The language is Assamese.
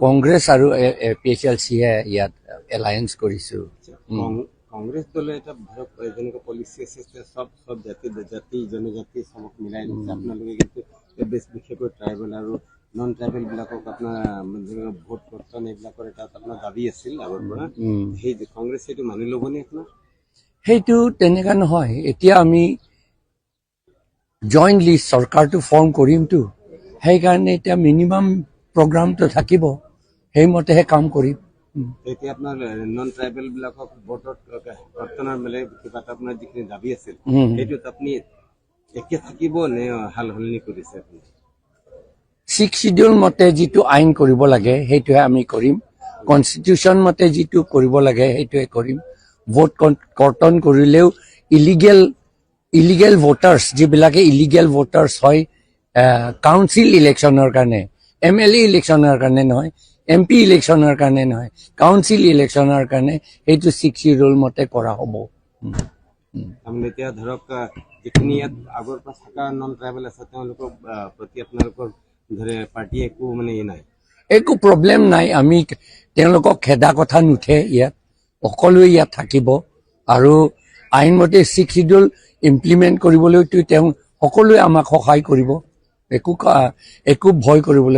কংগ্ৰেছ আৰু এ পি এইচ এল চিয়ে ইয়াত এলায়েন্স কৰিছোঁ। কংগ্ৰেছ দলে এটা ধৰক যেনেকুৱা পলিচি আছে যে চব জাতি জনজাতি চবক মিলাই লৈছে। আপোনালোকে কিন্তু এই বিশেষকৈ ট্ৰাইবেল আৰু নন ট্ৰাইবেল বিলাকক আপোনাৰ মানে যেনেকুৱা ভোট কৰ্তন, এইবিলাকৰ এটা আপোনাৰ দাবী আছিল আগৰ পৰা। সেই কংগ্ৰেছ সেইটো মানি ল'বনে আপোনাৰ? সেইটো তেনেকুৱা নহয়। এতিয়া আমি জইণ্টলি চৰকাৰটো ফৰ্ম কৰিমতো, সেইকাৰণে এতিয়া মিনিমাম প্ৰগ্ৰামটো থাকিব, সেইমতেহে কাম কৰিম। এতিয়া আপোনাৰ নন ট্ৰাইবেল বিলাকক ভোটত কৰ্তনৰ মানে কিবা এটা আপোনাৰ যিখিনি দাবী আছিল, সেইটোত আপুনি একে থাকিব নে সাল সলনি কৰিছে আপুনি? ছিক্স চিডিউল মতে যিটো আইন কৰিব লাগে, সেইটোহে আমি কৰিম। কনষ্টিটিউশ্যন মতে যিটো কৰিব লাগে, সেইটোৱে কৰিম। ভোট কৰ্তন কৰিলেও ইলিগেল ভোটাৰ্ছ, যিবিলাকে ইলিগেল ভোটাৰ্ছ হয়, কাউন্সিল ইলেকশ্যনৰ কাৰণে, এমএলএ ইলেকশ্যনৰ কাৰণে নহয়, এমপি ইলেকশ্যনৰ কাৰণে নহয়, কাউন্সিল ইলেকশ্যনৰ কাৰণে সেইটো ছিক্স চিডিউল মতে কৰা হ'ব। তাৰমানে এতিয়া ধৰক যিখিনি ইয়াত আগৰ পৰা থকা নন ট্ৰাইবেল আছে, তেওঁলোকৰ প্ৰতি আপোনালোকৰ ধৰে পাৰ্টীয়ে একো মানে এই নাই? একো প্ৰব্লেম নাই। আমি তেওঁলোকক খেদা কথা নুঠে ইয়াত। সকলোৱে ইয়াত থাকিব আৰু আইনমতে ছিক্স চিডিউল ইমপ্লিমেণ্ট কৰিবলৈতো তেওঁ সকলোৱে আমাক সহায় কৰিব। একো ভয় কৰিবলৈ